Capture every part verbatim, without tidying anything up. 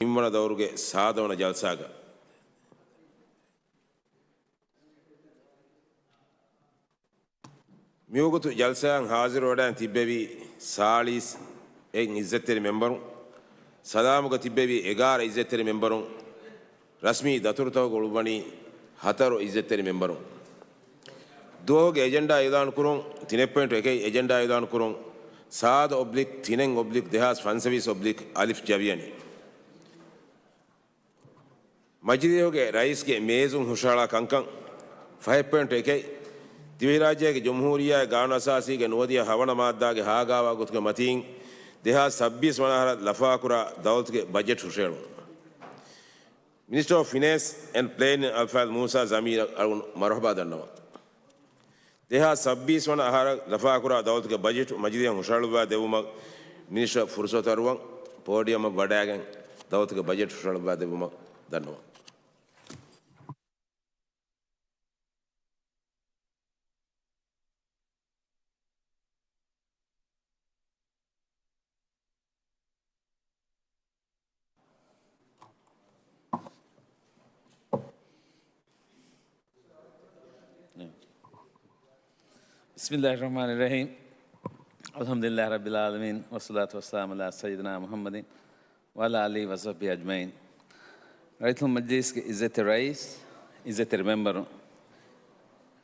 ތިންވަނަ ދައުރުގެ ސާދަވަނަ ޖަލްސާގަ. މިވަގުތު ޖަލްސާއަށް ހާޒިރުވެވަޑައިގެން ތިއްބެވި ސާޅީސް އެއް އިއްޒަތްތެރި މެމްބަރުން، ސަލާމުގަ ތިއްބެވި އެގާރަ އިއްޒަތްތެރި މެމްބަރުން، ރަސްމީ ދަތުރުތަކުގަ އުޅުއްވަނީ ހަތަރު އިއްޒަތްތެރި މެމްބަރުން. ދުވަހުގެ އެޖެންޑާ އިޢުލާނުކުރުން، ތިނެއް ޕޮއިންޓު އެކެއް އެޖެންޑާ އިޢުލާނުކުރުން، ސާދަ އޮބްލިކް ތިނެއް އޮބްލިކް ދެހާސް ފަންސަވީސް އޮބްލިކް އަލިފް ޖަވިޔަނި. މަޖިލީހުގެ ރައީސްގެ މޭޒުން ހުށަހަޅާ ކަންކަން ފަހެއް ޕޮއިންޓު އެކެއް، ދިވެހިރާއްޖޭގެ ޖުމްހޫރިއްޔާގެ ގާނޫނު އަސާސީގެ ނުވަދިހަ ހަވަނަ މާއްދާގެ ހާގާވާ ގޮތުގެ މަތީން، ދެހާސް ސައްބީސް ވަނަ އަހަރަށް ލަފާކުރާ ދައުލަތުގެ ބަޖެޓް ހުށަހެޅުން. މިނިސްޓަރ އޮފް ފިނޭންސް އެންޑް ޕްލޭނިން އަލްފާޟް މޫސާ ޒަމީރަށް އަޅުގަނޑު މަރުޙަބާ ދަންނަވަން. ދެހާސް ސައްބީސް ވަނަ އަހަރަށް ލަފާކުރާ ދައުލަތުގެ ބަޖެޓު މަޖިލީހަށް ހުށަހަޅުއްވާ ދެއްވުމަށް މިނިސްޓަރ ފުރުސަތު އަރުވަން، ޕޯޑިއަމަށް ވަޑައިގެން ދައުލަތުގެ ބަޖެޓް ހުށަހަޅުއްވާ ދެއްވުމަށް ދަންނަވަން. بسم الله الرحمن الرحيم. الحمد لله رب العالمين، والصلاة والسلام على سيدنا محمد وعلى آله وصحبه أجمعين. ރައްޔިތުން މަޖިލީސްގެ އިއްޒަތްތެރި ރައީސް، އިއްޒަތްތެރި މެމްބަރުން،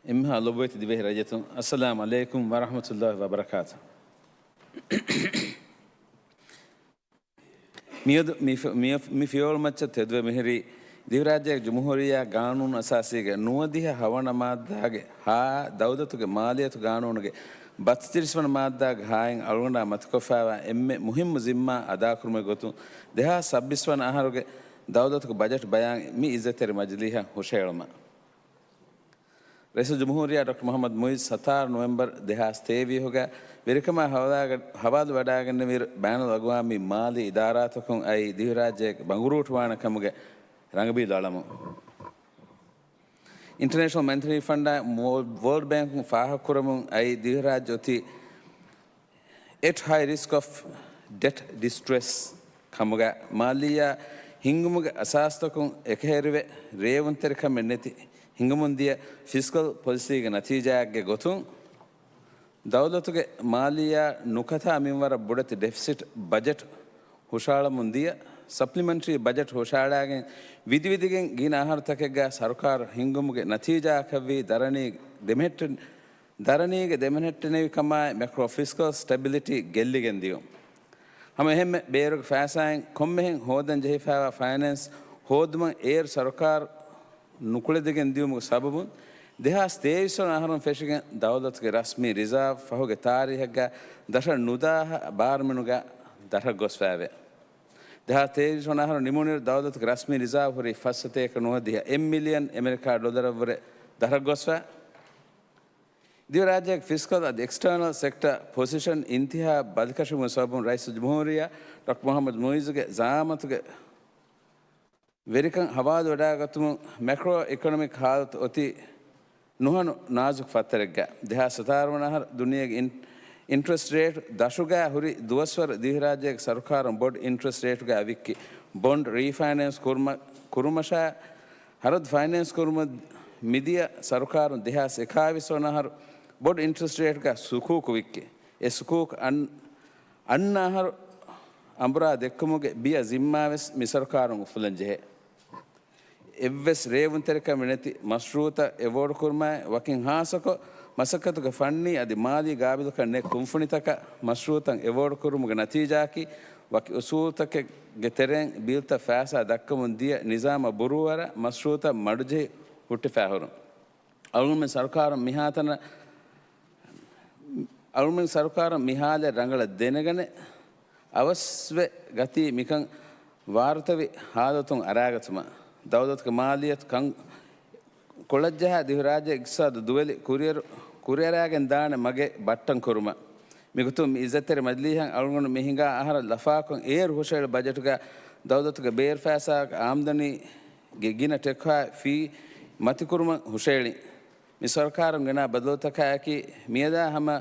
އެންމެހާ ލޮބުވެތި ދިވެހި ރައްޔިތުން، السلام عليكم ورحمة الله وبركاته. މިއަދު މި ފި-، މި ފި-، މި ފިޔަވަޅު މައްޗަށް ތެދުވެ މިހިރީ، ދިވެހިރާއްޖޭގެ ޖުމްހޫރިއްޔާ ގާނޫނު އަސާސީގެ ނުވަދިހަ ހަވަނަ މާއްދާގެ ހާ، ދައުލަތުގެ މާލިޔަތު ގާނޫނުގެ ބައްތިރީސް ވަނަ މާއްދާގެ ހާއިން އަޅުގަނޑާ މަތިކޮށްފައިވާ އެންމެ މުހިއްމު ޒިންމާ އަދާކުރުމުގެ ގޮތުން، ދެހާސް ސައްބީސް ވަނަ އަހަރުގެ ދައުލަތުގެ ބަޖެޓް ބަޔާން މި އިއްޒަތްތެރި މަޖިލީހަށް ހުށަހެޅުމަށް. ރައީސުލްޖުމްހޫރިއްޔާ ޑޮކްޓަރ މުޙައްމަދު މުޢިއްޒު ސަތާރަ ނޮވެމްބަރު ދެހާސް ތޭވީސްގަ ވެރިކަމާ ހަވާލު-، ހަވާލުވެވަޑައިގެންނެވިއިރު، ބައިނަލްއަގްވާމީ މާލީ އިދާރާތަކުން އައި ދިވެހިރާއްޖެއެއް ބަނގުރޫޓުވާނެ ކަމުގެ ރަނގަބީލު އަޅަމުން. އިންޓަރނޭޝަނަލް މަނިޓަރީ ފަންޑާއި މޯ-، ވޯލްޑް ބޭންކުން ފާހަގަކުރަމުން އައި ދިވެހިރާއްޖެ އޮތީ at high risk of debt distress ކަމުގަ، މާލިއްޔާ ހިންގުމުގެ އަސާސްތަކުން އެކަހެރިވެ، ރޭވުންތެރިކަމެއް ނެތި ހިނގަމުންދިޔަ ފިސްކަލް ޕޮލިސީގެ ނަތީޖާއެއްގެ ގޮތުން، ދައުލަތުގެ މާލިއްޔާ ނުކަތާ މިންވަރަށް ބޮޑެތި ޑެފިސިޓް ބަޖެޓް ހުށަހަޅަމުން ދިޔަ، ސަޕްލިމެންޓްރީ ބަޖެޓް ހުށަހަޅާގެން ވިދިވިދިގެން ގިނަ އަހަރުތަކެއްގަ ސަރުކާރު ހިންގުމުގެ ނަތީޖާއަކަށްވީ ދަރަނީ ދެމެހެއްޓެ-، ދަރަނީގެ ދެމެހެއްޓެނިވިކަމާއި މެކްރޯ ފިސްކަލް ސްޓެބިލިޓީ ގެއްލިގެން ދިޔުން. ހަމަ އެހެންމެ ބޭރުގެ ފައިސާއިން ކޮންމެހެން ހޯދަން ޖެހިފައިވާ ފައިނޭންސް ހޯދުމަށް އޭރު ސަރުކާރު ނުކުޅެދިގެން ދިޔުމުގެ ސަބަބުން، ދެހާސް ތޭވީސް ވަނަ އަހަރުން ފެށިގެން ދައުލަތުގެ ރަސްމީ ރިޒާވް ފަހުގެ ތާރީހެއްގަ ދަށަށް ނުދާ ބާރުމިނުގަ ދަށަށް ގޮސްފައެވެ. ދެހާސް ތޭވީސް ވަނަ އަހަރު ނިމުނުއިރު ދައުލަތުގެ ރަސްމީ ރިޒާވް ހުރީ ފަސް ސަތޭކަ ނުވަދިހަ އެއް މިލިއަން އެމެރިކާ ޑޮލަރަށްވުރެ ދަށަށް ގޮސްފަ. ދިވެހިރާއްޖޭގެ ފިސްކަލް އަދި އެކްސްޓާނަލް ސެކްޓަ ޕޮޒިޝަން އިންތިހާ ބަލިކަށިވުމުގެ ސަބަބުން ރައީސުލްޖުމްހޫރިއްޔާ ޑޮކްޓަރ މުޙައްމަދު މުޢިއްޒުގެ ޒަޢާމަތުގެ ވެރިކަން ހަވާލުވެވަޑައިގަތުމުން މެކްރޯ އިކޮނޮމިކް ހާލަތު އޮތީ ނުހަނު ނާޒުކު ފައްތަރެއްގަ. ދެހާސް ސަތާރަ ވަނަ އަހަރު ދުނިޔޭގެ އިން-، އިންޓްރެސްޓް ރޭޓް ދަށުގަ ހުރި ދުވަސްވަރު ދިވެހިރާއްޖޭގެ ސަރުކާރުން ބޮޑު އިންޓްރެސްޓް ރޭޓުގަ ވިއްކި ބޮންޑް ރީފައިނޭންސް ކުރުމަ-، ކުރުމަށާ، ހަރަދު ފައިނޭންސް ކުރުމަށް މިދިޔަ ސަރުކާރުން ދެހާސް އެކާވީސް ވަނަ އަހަރު ބޮޑު އިންޓްރެސްޓް ރޭޓްގަ ސުކޫކު ވިއްކި. އެ ސުކޫކު އަން-، އަންނަ އަހަރު އަނބުރާ ދެއްކުމުގެ ބިޔަ ޒިންމާވެސް މި ސަރުކާރުން އުފުލަން ޖެހޭ. އެއްވެސް ރޭވުންތެރިކަމެއް ނެތި މަޝްރޫއުތައް އެވޯޑް ކުރުމާއި، ވަކިން ހާއްސަކޮށް، މަސައްކަތުގެ ފަންނީ އަދި މާލީ ގާބިލުކަން ނެތް ކުންފުނިތަކަށް މަޝްރޫއުތައް އެވޯޑް ކުރުމުގެ ނަތީޖާއަކީ، ވަކި އުސޫލުތަކެއްގެ ތެރެއިން ބިލްތައް ފައިސާ ދައްކަމުން ދިޔަ ނިޒާމަށް ބުރޫއަރާ މަޝްރޫއުތައް މަޑުޖެހި ހުއްޓިފައި ހުރުން. އަޅުގަނޑުމެން ސަރުކާރުން މިހާތަނަށް، އަޅުގަނޑުމެން ސަރުކާރުން މި ހާލަތް ރަނގަޅަށް ދެނެގަނެ، އަވަސްވެ ގަތީ މިކަން ވާރުތަވި ހާލަތުން އަރާގަތުމަށް، ދައުލަތުގެ މާލިއްޔަތު ކަން ކޮޅަށްޖަހާ ދިވެހިރާއްޖޭގެ އިޤްތިޞާދު ދުވެލި ކުރިއެރު-، ކުރިއަރާގެން ދާނެ މަގެއް ބައްޓަން ކުރުމަށް. މިގޮތުން މި އިއްޒަތްތެރި މަޖިލީހަށް އަޅުގަނޑު މި ހިނގާ އަހަރަށް ލަފާކޮށް އޭރު ހުށަހެޅި ބަޖެޓުގަ ދައުލަތުގެ ބޭރު ފައިސާގެ އާމްދަނީގެ ގިނަ ޓެކުހާ ފީ މަތިކުރުމަށް ހުށަހެޅި. މި ސަރުކާރުން ގެނާ ބަދަލުތަކާއެކީ، މިއަދާ ހަމަ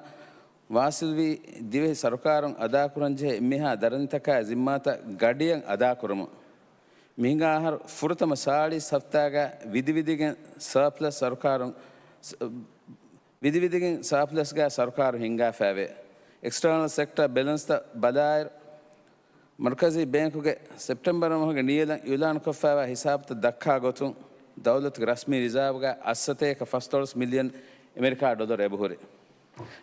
ވާސިލްވީ ދިވެހި ސަރުކާރުން އަދާކުރަންޖެހޭ އެންމެހާ ދަރަނިތަކާއި ޒިންމާތައް ގަޑިއަށް އަދާކުރުމުން. މިހިނގާ އަހަރު ފުރަތަމަ ސާޅީސް ހަފްތާގަ ވިދިވިދިގެން ސަރޕްލަސް ސަރުކާރުން، ވިދިވިދިގެން ސާޕްލަސްގަ ސަރުކާރު ހިންގާފައެވެ. އެކްސްޓަރނަލް ސެކްޓަ ބެލެންސްތައް ބަލާއިރު، މަރުކަޒީ ބޭންކުގެ ސެޕްޓެމްބަރ މަހުގެ ނިޔަލަށް އިއުލާނުކޮށްފައިވާ ހިސާބުތައް ދައްކާ ގޮތުން، ދައުލަތުގެ ރަސްމީ ރިޒާވުގަ އަށްސަތޭކަ ފަސްދޮޅަސް މިލިއަން އެމެރިކާ ޑޮލަރު އެބަހުރި.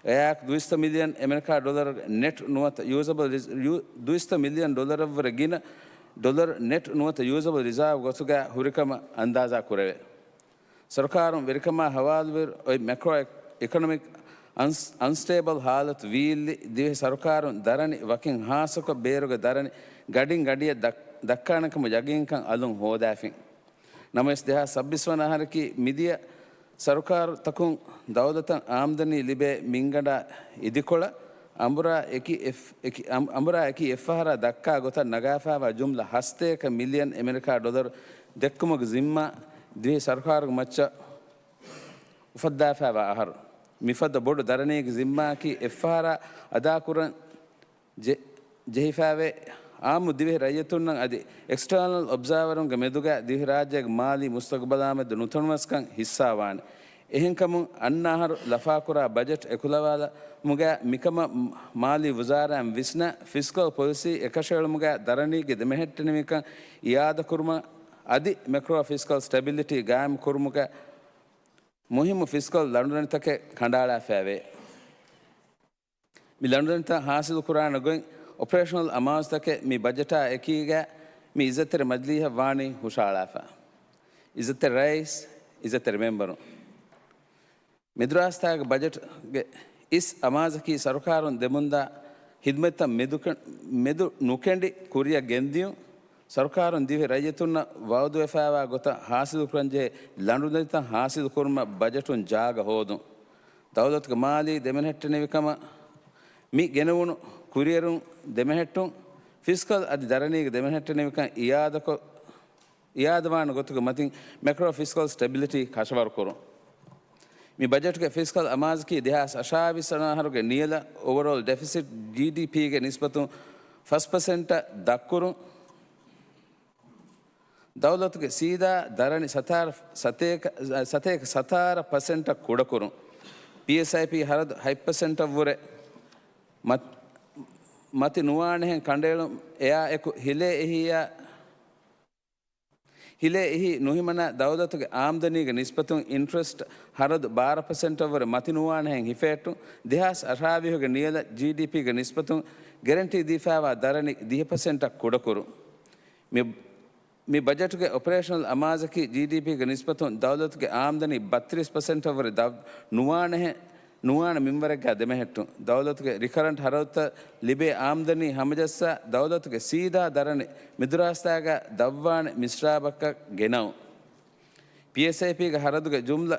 އެއާއެކު ދުއިސައްތަ މިލިއަން އެމެރިކާ ޑޮލަރުގެ ނެޓް ނުވަތަ ޔޫޒަބަލް ރިޒް-، ޔޫ-، ދުއިސައްތަ މިލިއަން ޑޮލަރަށްވުރެ ގިނަ ޑޮލަރު ނެޓް ނުވަތަ ޔޫޒަބަލް ރިޒާވް ގޮތުގަ ހުރިކަމަށް އަންދާޒާ ކުރެވޭ. ސަރުކާރުން ވެރިކަމާ ހަވާލުވި އޮތް މެކްރޯ އެކޮނޮމިކް އަންސް-، އަންސްޓޭބަލް ހާލަތު ވީއްލި ދިވެހި ސަރުކާރުން ދަރަނި ވަކިން ހާއްސަކޮށް ބޭރުގެ ދަރަނި ގަޑިން ގަޑިއަށް ދައް-، ދައްކާނެ ކަމަށް ޔަގީންކަން އަލުން ހޯދާފިން. ނަމަވެސް ދެހާސް ސައްބީސް ވަނަ އަހަރަކީ މިދިޔަ ސަރުކާރުތަކުން ދައުލަތަށް އާމްދަނީ ލިބޭ މިންގަނޑާ އިދިކޮޅަށް އަނބުރާ އެކި އެއް-، އެކި އަން-، އަނބުރާ އެކި އެއްފަހަރާ ދައްކާ ގޮތަށް ނަގާފައިވާ ޖުމްލަ ހަސަތޭކަ މިލިއަން އެމެރިކާ ޑޮލަރު ދެއްކުމުގެ ޒިންމާ ދިވެހި ސަރުކާރުގެ މައްޗަށް އުފައްދާފައިވާ އަހަރު. މިފަދަ ބޮޑު ދަރަނީގެ ޒިންމާއަކީ އެއްފަހަރާ އަދާކުރަން ޖެ-، ޖެހިފައިވޭ އާއްމު ދިވެހި ރައްޔިތުންނަށް އަދި އެކްސްޓަރނަލް އޮބްޒާވަރުންގެ މެދުގަ ދިވެހިރާއްޖޭގެ މާލީ މުސްތަގުބަލާމެދު ނުތަނަވަސްކަން ހިއްސާވާނެ. އެހެންކަމުން އަންނަ އަހަރު ލަފާކުރާ ބަޖެޓް އެކުލަވާލުމުގަ މިކަމަށް މާލީ ވުޒާރާއިން ވިސްނާ، ފިސްކަލް ޕޮލިސީ އެކަށައެޅުމުގަ ދަރަނީގެ ދެމެހެއްޓެނިވިކަން އިއާދަކުރުމަށް އަދި މެކްރޯ ފިސްކަލް ސްޓެބިލިޓީ ގާއިމް ކުރުމުގަ މުހިއްމު ފިސްކަލް ލަނޑުދަނޑިތަކެއް ކަނޑައަޅާފައިވޭ. މި ލަނޑުދަނޑިތައް ހާސިލުކުރާނެ ގޮތް އޮޕަރޭޝަނަލް އަމާޒުތަކެއް މި ބަޖެޓާ އެކީގަ މި އިއްޒަތްތެރި މަޖިލީހަށް ވާނީ ހުށައަޅާފަ. އިއްޒަތްތެރި ރައީސް، އިއްޒަތްތެރި މެމްބަރުން. މެދުރާސްތާގެ ބަޖެޓްގެ އިސް އަމާޒަކީ ސަރުކާރުން ދެމުންދާ ހިދުމަތްތައް މެދު-، މެދު ނުކެނޑި ކުރިއަށް ގެންދިޔުން، ސަރުކާރުން ދިވެހި ރައްޔިތުންނަށް ވައުދުވެފައިވާ ގޮތަށް ހާސިލުކުރަންޖެހޭ ލަނޑުދަނޑިތައް ހާސިލުކުރުމަށް ބަޖެޓުން ޖާގަ ހޯދުން. ދައުލަތުގެ މާލީ ދެމެހެއްޓެނިވިކަމަށް މި ގެނެވުނު ކުރިއެރުން ދެމެހެއްޓުން، ފިސްކަލް އަދި ދަރަނީގެ ދެމެހެއްޓެނިވިކަން އިއާދަކޮށް، އިއާދަވާނެ ގޮތުގެ މަތިން މެކްރޯ ފިސްކަލް ސްޓެބިލިޓީ ކަށަވަރުކުރުން. މި ބަޖެޓުގެ ފިސްކަލް އަމާޒަކީ ދެހާސް އަށާވީސް ވަނަ އަހަރުގެ ނިޔަލަށް އޯވަރޯލް ޑެފިސިޓް ޖީޑީޕީގެ ނިސްބަތުން ފަސް ޕަސެންޓަށް ދަށްކުރުން. ދައުލަތުގެ ސީދާ ދަރަނި ސަތާރަ، ސަތޭކަ، ސަތޭކަ ސަތާރަ ޕަސެންޓަށް ކުޑަކުރުން. ޕީއެސްއައިޕީ ހަރަދު ހަތް ޕަސެންޓަށްވުރެ މަތި، މަތި ނުވާނެހެން ކަނޑައެޅުން. އެއާއެކު ހިލޭ އެހީއާ، ހިލޭ އެހީ ނުހިމަނާ ދައުލަތުގެ އާމްދަނީގެ ނިސްބަތުން އިންޓްރެސްޓް ހަރަދު ބާރަ ޕަސެންޓަށްވުރެ މަތި ނުވާނެހެން ހިފެހެއްޓުން. ދެހާސް އަށާވީހުގެ ނިޔަލަށް ޖީޑީޕީގެ ނިސްބަތުން ގެރެންޓީ ދީފައިވާ ދަރަނި ދިހަ ޕަސެންޓަށް ކުޑަކުރުން. މި، މި ބަޖެޓުގެ އޮޕަރޭޝަނަލް އަމާޒަކީ ޖީޑީޕީގެ ނިސްބަތުން ދައުލަތުގެ އާމްދަނީ ބައްތިރީސް ޕަސެންޓަށްވުރެ ދަށް ނުވާނެހެ-، ނުވާނެ މިންވަރެއްގާ ދެމެހެއްޓުން. ދައުލަތުގެ ރިކަރަންޓް ހަރަދުތައް ލިބޭ އާމްދަނީ ހަމަޖައްސާ، ދައުލަތުގެ ސީދާ ދަރަނި މެދުރާސްތާގާ ދަށްވާނެ މިސްރާބަކަށް ގެނައުން. ޕީއެސްއައިޕީގެ ހަރަދުގެ ޖުމްލަ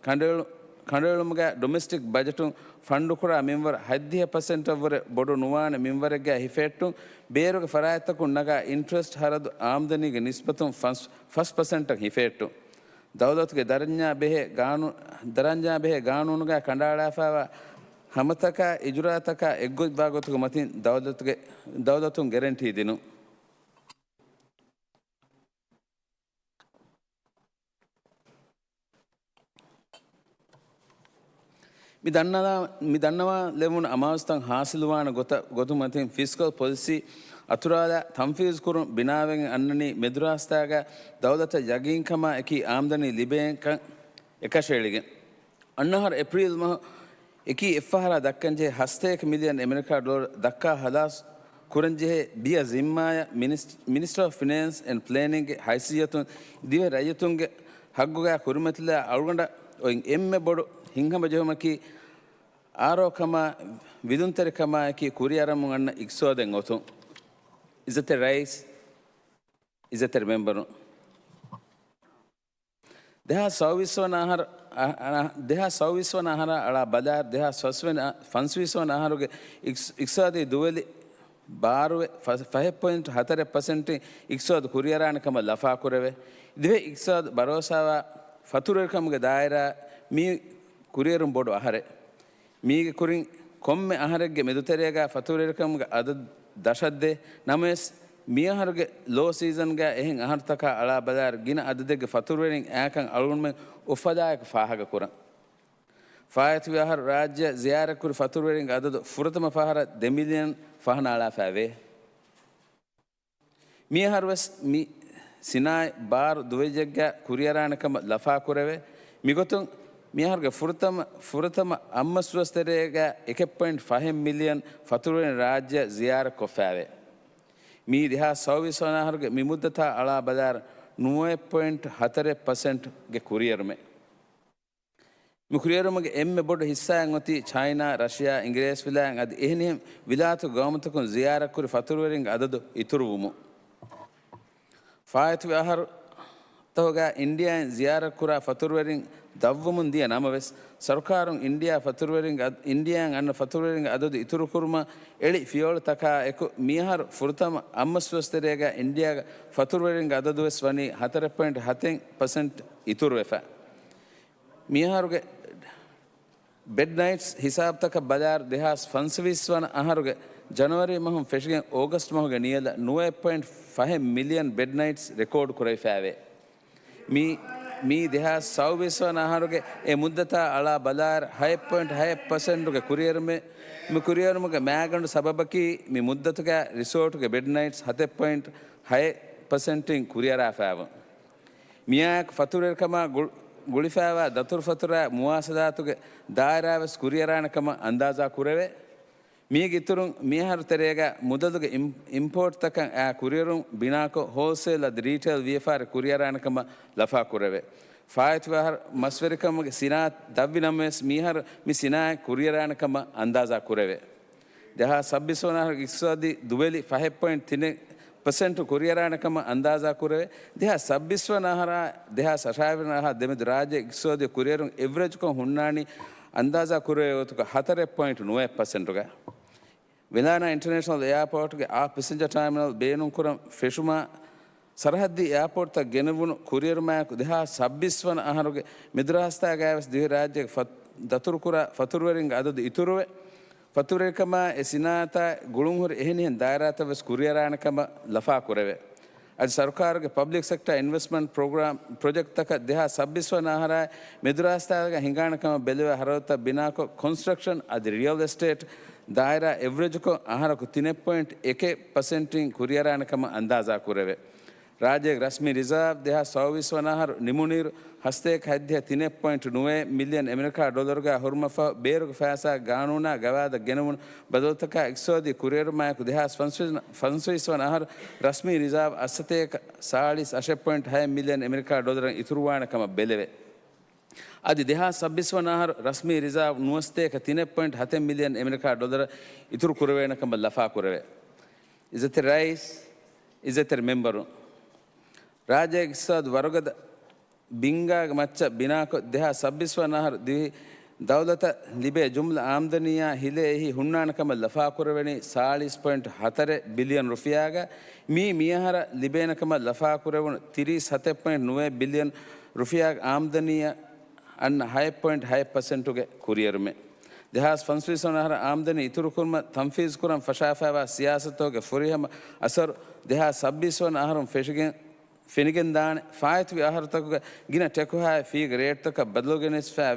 ކަނޑައެޅު-، ކަނޑައެޅުމުގައި ޑޮމެސްޓިކް ބަޖެޓުން ފަންޑުކުރާ މިންވަރު ހަތްދިހަ ޕަސެންޓަށްވުރެ ބޮޑު ނުވާނެ މިންވަރެއްގައި ހިފެހެއްޓުން. ބޭރުގެ ފަރާތްތަކުން ނަގާ އިންޓްރެސްޓް ހަރަދު އާމްދަނީގެ ނިސްބަތުން ފަސް، ފަސް ޕަސެންޓަށް ހިފެހެއްޓުން. ދައުލަތުގެ ދަރަންޏާ ބެހޭ ގާނޫ-، ދަރަންޏާ ބެހޭ ގާނޫނުގައި ކަނޑައަޅާފައިވާ ހަމަތަކާ އިޖުރާތަކާ އެއްގޮތްވާ ގޮތުގެ މަތިން ދައުލަތުގެ، ދައުލަތުން ގެރެންޓީ ދިނުން. މި ދަންނަލާ-، މި ދަންނަވާލެވުނު އަމާޒުތައް ހާސިލުވާނެ ގޮތަށް، ގޮތުގެ މަތިން ފިސްކަލް ޕޮލިސީ އަތުރާލާ ތަންފީޒު ކުރުން ބިނާވެގެން އަންނަނީ މެދުރާސްތާގަ ދައުލަތަށް ޔަގީންކަމާ އެކީ އާމްދަނީ ލިބޭކަން އެކަށައެޅިގެން. އަންނަ އަހަރު އޭޕްރީލް މަހު އެކީ އެއްފަހަރާ ދައްކަންޖެހޭ ހަސަތޭކަ މިލިއަން އެމެރިކާ ޑޮލަރު ދައްކާ ހަލާސް ކުރަންޖެހޭ ބިޔަ ޒިންމާޔަށް މިނިސް-، މިނިސްޓަރ އޮފް ފިނޭންސް އެންޑް ޕްލޭނިންގގެ ހައިސިއްޔަތުން ދިވެހި ރައްޔިތުންގެ ހައްގުގައި ކުރިމަތިލާ އަޅުގަނޑަށް އޮތް އެންމެ ބޮޑު ހިތްހަމަޖެހުމަކީ އާރޯކަމާ ވިލުންތެރިކަމާއެކީ ކުރިއަރަމުން އަންނަ އިޤްތިޞާދެއް އޮތުން. އިއްޒަތްތެރި ރައީސް، އިއްޒަތްތެރި މެމްބަރުން. ދެހާސް ސައުވީސް ވަނަ އަހަރ-، އަ-، އަ-، ދެހާސް ސައުވީސް ވަނަ އަހަރާ އަޅާ ބަލާ، ދެހާސް ފަންސަވީސް ވަނަ އަހަރުގެ އިޤް-، އިޤްތިޞާދީ ދުވެލި ބާރުވެ، ފަ-، ފަހެއް ޕޮއިންޓް ހަތަރެއް ޕަސެންޓް އިޤްތިޞާދު ކުރިއަރާނެ ކަމަށް ލަފާކުރެވޭ. ދިވެހި އިޤްތިޞާދު ބަރޯސާވާ ފަތުރުވެރިކަމުގެ ދާއިރާ މީ ކުރިއެރުން ބޮޑު އަހަރެއް. މީގެ ކުރިން ކޮންމެ އަހަރެއްގެ މެދުތެރޭގަ ފަތުރުވެރިކަމުގެ އަދަދު ދަށަށްދޭ. ނަމަވެސް، މިއަހަރުގެ ލޯ ސީޒަންގަ އެހެން އަހަރުތަކާ އަޅާ ބަލާއިރު ގިނަ އަދަދެއްގެ ފަތުރުވެރިން އާކަން އަޅުގަނޑުމެން އުފަލާއެކު ފާހަގަކުރަން. ފާއިތުވި އަހަރު ރާއްޖެ ޒިޔާރަތްކުރި ފަތުރުވެރިންގެ އަދަދު ފުރަތަމަ ފަހަރަށް ދެ މިލިއަން ފަހަނައަޅާފައިވޭ. މިއަހަރުވެސް މި ސިނާއަތް ބާރު ދުވެއްޔެއްގަ ކުރިއަރާނެކަމަށް ލަފާކުރެވޭ. މިގޮތުން މިއަހަރުގެ ފުރަތަމަ، ފުރަތަމަ އަށްމަސްދުވަސް ތެރޭގަ އެކެއް ޕޮއިންޓް ފަހެއް މިލިއަން ފަތުރުވެރިން ރާއްޖެ ޒިޔާރަތްކޮށްފައިވޭ. މީ ދެހާސް ސައުވީސް ވަނަ އަހަރުގެ މި މުއްދަތާ އަޅާ ބަލާއިރު ނުވައެއް ޕޮއިންޓް ހަތަރެއް ޕަސެންޓްގެ ކުރިއެރުމެއް. މި ކުރިއެރުމުގެ އެންމެ ބޮޑު ހިއްސާއެއް އޮތީ ޗައިނާ، ރަޝިޔާ، އިނގިރޭސިވިލާ އަދި އެހެނިހެން ވިލާތު ގައުމުތަކުން ޒިޔާރަތްކުރި ފަތުރުވެރިންގެ އަދަދު އިތުރުވުމުން. ފާއިތުވި އަހަރުތަކުގަ އިންޑިއާއިން ޒިޔާރަތްކުރާ ފަތުރުވެރިން ދަށްވުމުން ދިޔަ ނަމަވެސް، ސަރުކާރުން އިންޑިއާ ފަތުރުވެރިންގެ އަދ-، އިންޑިއާއިން އަންނަ ފަތުރުވެރިންގެ އަދަދު އިތުރުކުރުމަށް އެޅި ފިޔަވަޅުތަކާ އެކު، މިއަހަރު ފުރަތަމަ އަށްމަސްދުވަސް ތެރޭގަ އިންޑިއާގެ ފަތުރުވެރިންގެ އަދަދުވެސް ވަނީ ހަތަރެއް ޕޮއިންޓް ހަތެއް ޕަސެންޓް އިތުރުވެފަ. މިއަހަރުގެ ބެޑް ނައިޓްސް ހިސާބުތަކަށް ބަލާއިރު، ދެހާސް ފަންސަވީސް ވަނަ އަހަރުގެ ޖަނަވަރީ މަހުން ފެށިގެން އޯގަސްޓް މަހުގެ ނިޔަލަށް ނުވައެއް ޕޮއިންޓް ފަހެއް މިލިއަން ބެޑް ނައިޓްސް ރެކޯޑް ކުރެވިފައިވޭ. މި، މީ ދެހާސް ސައުވީސް ވަނަ އަހަރުގެ އެ މުއްދަތާ އަޅާ ބަލާއިރު ހައެއް ޕޮއިންޓް ހައެއް ޕަސެންޓުގެ ކުރިއެރުމެއް. މި ކުރިއެރުމުގެ މާގަނޑު ސަބަބަކީ މި މުއްދަތުގަ ރިސޯޓުގެ ބެޑް ނައިޓްސް ހަތެއް ޕޮއިންޓް ހައެއް ޕަސެންޓިން ކުރިއަރާފައިވުން. މިއާއެކު ފަތުރުވެރިކަމާ ގު-، ގުޅިފައިވާ ދަތުރުފަތުރާ މުވާސަލާތުގެ ދާއިރާވެސް ކުރިއަރާނެކަމަށް އަންދާޒާ ކުރެވޭ. މީގެ އިތުރުން މިއަހަރު ތެރޭގަ މުދަލުގެ އިމް-، އިމްޕޯޓްތަކަށް އާ ކުރިއެރުން ބިނާކޮށް، ހޯލްސޭލް އަދި ރީޓެއިލް ވިޔަފާރި ކުރިއަރާނެކަމަށް ލަފާކުރެވޭ. ފާއިތުވި އަހަރު މަސްވެރިކަމުގެ ސިނާއަތް ދަށްވި ނަމަވެސް، މިއަހަރު މި ސިނާއަތް ކުރިއަރާނެކަމަށް އަންދާޒާ ކުރެވޭ. ދެހާސް ސައްބީސް ވަނަ އަހަރު އިޤްތިޞާދީ ދުވެލި ފަހެއް ޕޮއިންޓް ތިނެއް ޕަސެންޓު ކުރިއަރާނެ ކަމަށް އަންދާޒާ ކުރެވޭ. ދެހާސް ސައްބީސް ވަނަ އަހަރާ ދެހާސް އަށާވީސް ވަނަ އަހަރާ ދެމެދު ރާއްޖޭގެ އިޤްތިޞާދީ ކުރިއެރުން އެވްރެޖްކޮށް ހުންނާނީ އަންދާޒާ ކުރެވޭ ގޮތުގަ ހަތަރެއް ޕޮއިންޓް ނުވައެއް ޕަސެންޓުގަ. ވެލާނާ އިންޓަރނޭޝަނަލް އެއާޕޯޓްގެ އާ ޕެސެންޖަރ ޓާމިނަލް ބޭނުންކުރަން ފެށުމާ، ސަރަހައްދީ އެއާޕޯޓްތައް ގެނެވުނު ކުރިއެރުމާއެކު ދެހާސް ސައްބީސް ވަނަ އަހަރުގެ މެދުރާސްތާގައިވެސް ދިވެހިރާއްޖޭގެ ފަ-، ދަތުރުކުރާ ފަތުރުވެރިންގެ އަދަދު އިތުރުވެ، ފަތުރުވެރިކަމާ އެ ސިނާއަތާ ގުޅުންހުރި އެހެނިހެން ދާއިރާތައްވެސް ކުރިއަރާނެ ކަމަށް ލަފާކުރެވޭ. އަދި ސަރުކާރުގެ ޕަބްލިކް ސެކްޓާ އިންވެސްޓްމަންޓް ޕްރޮގްރާމް ޕްރޮޖެކްޓްތަކަށް ދެހާސް ސައްބީސް ވަނަ އަހަރާއި މެދުރާސްތާގަ ހިނގާނެ ކަމަށް ބެލެވޭ ހަރަދުތައް ބިނާކޮށް، ކޮންސްޓްރަކްޝަން އަދި ރިއަލް އެސްޓޭޓް ދާއިރާ އެވްރެޖްކޮށް އަހަރަކު ތިނެއް ޕޮއިންޓް އެކެއް ޕަސެންޓިން ކުރިއަރާނެ ކަމަށް އަންދާޒާ ކުރެވޭ. ރާއްޖޭގެ ރަސްމީ ރިޒާވް ދެހާސް ސައުވީސް ވަނަ އަހަރު ނިމުނުއިރު، ހަސަތޭކަ ހަތްދިހަ ތިނެއް ޕޮއިންޓް ނުވައެއް މިލިއަން އެމެރިކާ ޑޮލަރުގަ ހުރުމަށްފަހު، ބޭރުގެ ފައިސާ ގާނޫނާ ގަވާއިދަށް ގެނެވުނު ބަދަލުތަކާ އިޤްތިޞާދީ ކުރިއެރުމާއެކު ދެހާސް ފަންސަވީސް، ފަންސަވީސް ވަނަ އަހަރު ރަސްމީ ރިޒާވް އަށްސަތޭކަ ސާޅީސް އަށެއް ޕޮއިންޓް ހައެއް މިލިއަން އެމެރިކާ ޑޮލަރަށް އިތުރުވާނެ ކަމަށް ބެލެވޭ. އަދި ދެހާސް ސައްބީސް ވަނަ އަހަރު ރަސްމީ ރިޒާވް ނުވަސަތޭކަ ތިނެއް ޕޮއިންޓް ހަތެއް މިލިއަން އެމެރިކާ ޑޮލަރަށް އިތުރު ކުރެވޭނެ ކަމަށް ލަފާ ކުރެވޭ. އިއްޒަތްތެރި ރައީސް، އިއްޒަތްތެރި މެމްބަރުން، ރާއްޖޭގެ އިޤްތިޞާދު ވަރުގަދަ ބިންގާގެ މައްޗަށް ބިނާކޮށް، ދެހާސް ސައްބީސް ވަނަ އަހަރު ދިވެހި ދައުލަތަށް ލިބޭ ޖުމްލަ އާމްދަނީއާ ހިލޭ އެހީ ހުންނާނެ ކަމަށް ލަފާކުރެވެނީ ސާޅީސް ޕޮއިންޓް ހަތަރެއް ބިލިއަން ރުފިޔާގަ. މީ މިއަހަރަށް ލިބޭނެ ކަމަށް ލަފާކުރެވުނު ތިރީސް ހަތެއް ޕޮއިންޓް ނުވައެއް ބިލިއަން ރުފިޔާގެ އާމްދަނީއަށް އަންނަ ހައެއް ޕޮއިންޓް ހައެއް ޕަސެންޓުގެ ކުރިއެރުމެއް. ދެހާސް ފަންސަވީސް ވަނަ އަހަރަށް އާމްދަނީ އިތުރުކުރުމަށް ތަންފީޒުކުރަން ފަށާފައިވާ ސިޔާސަތުގެ ފުރިހަމަ އަސަރު ދެހާސް ސައްބީސް ވަނަ އަހަރުން ފެށިގެން ފެނިގެންދާނެ. ފާއިތުވި އަހަރުތަކުގަ ގިނަ ޓެކުހާއި ފީގެ ރޭޓްތަކަށް ބަދަލުގެނެސްފައި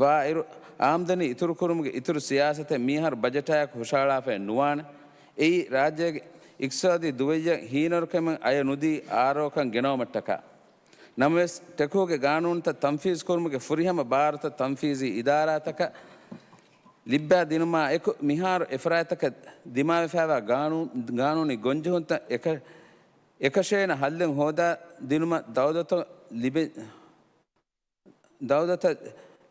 ވާއިރު، އާމްދަނީ އިތުރުކުރުމުގެ އިތުރު ސިޔާސަތެއް މިއަހަރު ބަޖެޓާއެކު ހުށަހަޅާފައެއް ނުވާނެ. އެއީ، ރާއްޖޭގެ އިޤްތިޞާދީ ދުވެއްޔަށް ހީނަރުކަމެއް އަޔަށް ނުދީ އާރޯކަން ގެނައުމަށްޓަކާ. ނަމަވެސް، ޓެކުހުގެ ގާނޫނުތައް ތަންފީޒުކުރުމުގެ ފުރިހަމަ ބާރުތައް ތަންފީޒީ އިދާރާތަކަށް ލިއްބާ ދިނުމާ އެކު، މިހާރު އެފަރާތްތަކަށް ދިމާވެފައިވާ ގާނޫ-، ގާނޫނީ ގޮންޖެހުންތައް އެކަ-، އެކަށޭނަ ހައްލެއް ހޯދާ ދިނުމަށް ދައުލަތަށް ލިބެ-، ދައުލަތަށް